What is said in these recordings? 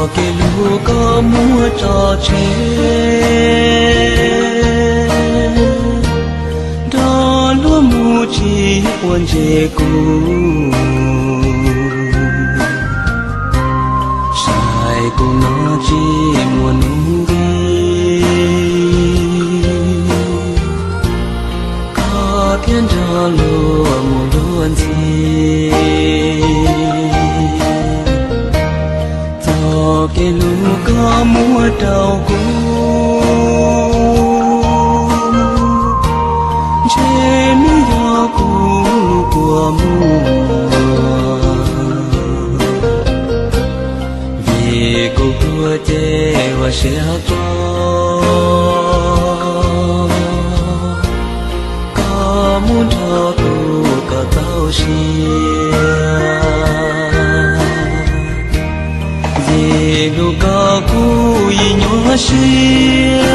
Txoj kev hlub koj muab tso tseg, nrog luag mus tsis quav ntsej kuv, saib kuv no tsis muaj hnub nti, koj thiaj nrog luag mus luag ntxhi. Txoj kev hlub koj muab rau kuv, ntshe nws yog kuv lub kua muag, vim kuv tuag ces ua siab tso. Koj mus nrog kuv koj txaus siab, vim hlub koj kuv yeej nyuaj siab,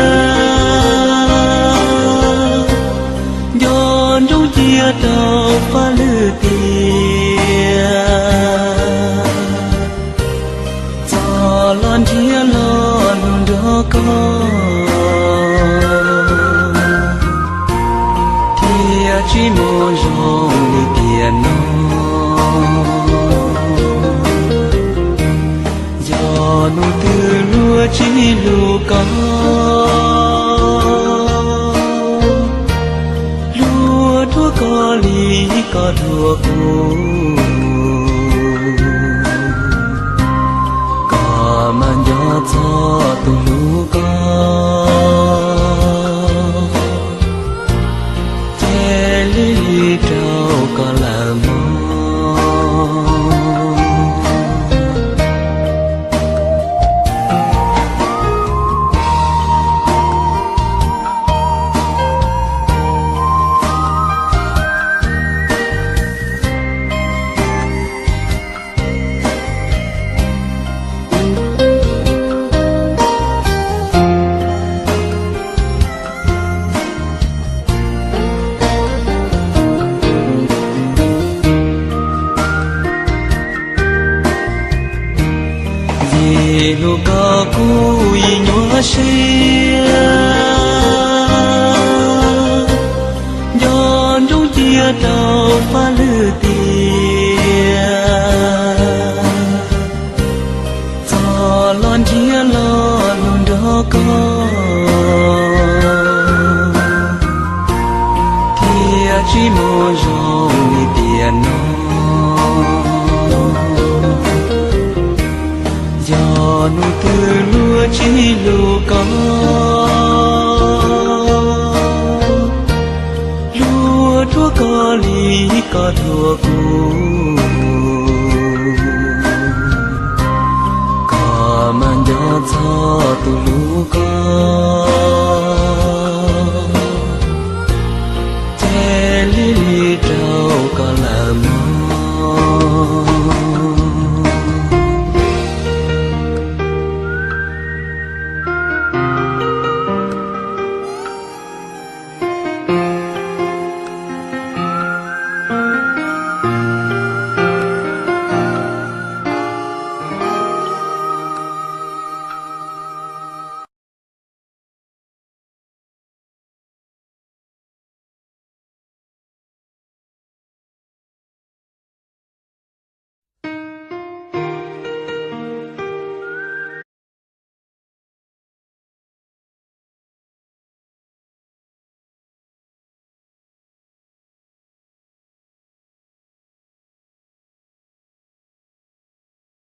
nco ntsoov cia rau paj lwm tiam. Txoj los nrhiav lo lus nrog koj, thiaj tsis muaj zoo li tiam no. Yog hnub twg luag tsis hlub koj, luag dhuav koj li koj dhuav kuv, koj mas nco txog tus hlub koj, ces lig lig rau koj lawm mog. Vim hlub koj kuv yeej nyuaj siab, nco ntsoov cia rau paj lwm tiam. Txoj los nrhiav lo lus nrog koj, thiaj tsis muaj zoo li tiam no. Yog hnub twg luag tsis hlub koj, luag dhuav koj li koj dhuav